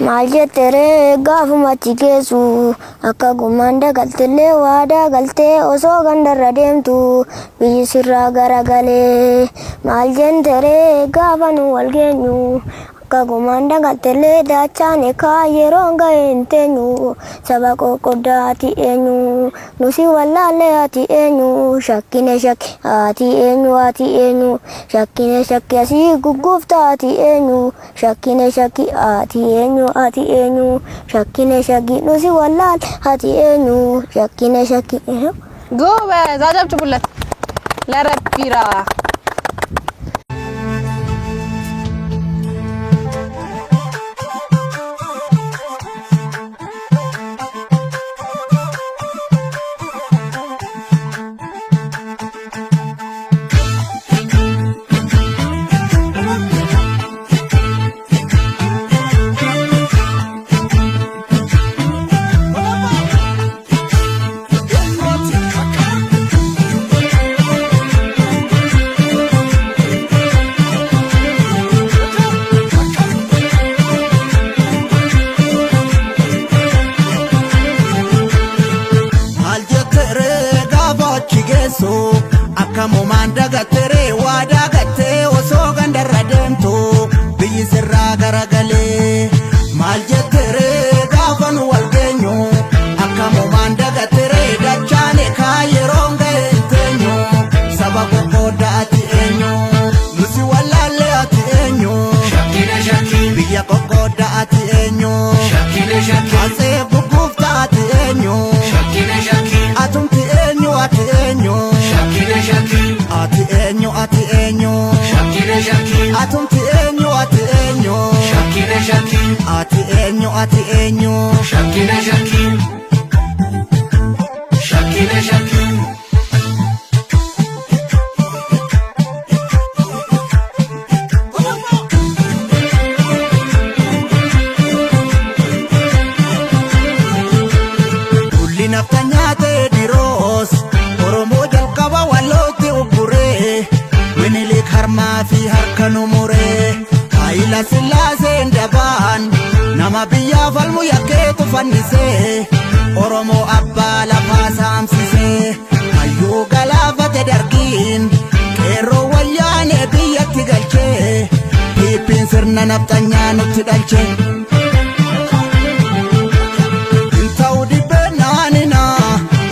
Maal jetteree gaafuma achi geessu akka gumaan dagaltillee waadaa galtee osoo gandarra deemtu biyyi sirraa garagalee. Maal jetteree gaafa nu wal geenyu akka gumaan dagaltillee daachaan ekaa yeroon ga'e hin teenyu saba qoqqoddaa ati eenyu nusi wallaallee ati eenyu shakkine shakki ati eenyu ati eenyu shakkine shakki asii gugguufta ati eenyu shakkine shakki ati eenyu ati eenyu shakkine shakki nusi wallaal ati eenyu shakkine shakki. ጎበዝ፣ አጨብጭቡለት ለረቢራ። Maal jetteree gaafa achi geessu akkamumaan dagatteree waadaa gattee osoo gandarra deemtu biyyi sirraa garagalee. Maal jetteree gaafa nu wal geenyu akkamumaan dagatteree dachaan ekaa yeroon ga'e hin teenyu saba qoqqoodda ati eenyu nusi wallaallee ati eenyu biyya qoqqoodda ati eenyu asee gugguufta ati eenyu. Atumti eenyu ati eenyu ati eenyu ati eenyu atumti eenyu ati eenyu ati eenyu ati eenyu. Dulli nafta nyaatee diroos Oromoo jalqaba wallootti ugguree Minilik harmaa fi harka nu muree Haayila Sillaaseen dabaan nama biyyaa falmu yakkeetu fannisee Oromoo abbaa lafaa saamsisee hayyuu galaafate dargiin qeerroo wayyaanee biyyatti galchee Piippiin sirna nafxanyaa nutti dhalchee. Ta'u dhibbee naanina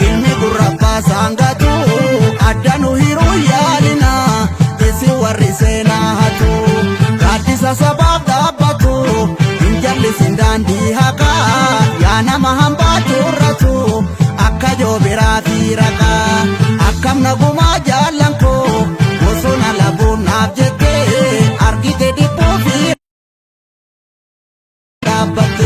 ilmi gurra baasaan gatu adda nu hiruu yaalina isin warri seenaa hatu gaaddisa sabaaf dhaabbatu hin jallisin daandii haqaa yaa nama hambaa turratu akka joobiraa fi raqaa akkam nagumaa jaallan koo bosona labuun naaf jettee argite dhibbuu fi dhaabbatte.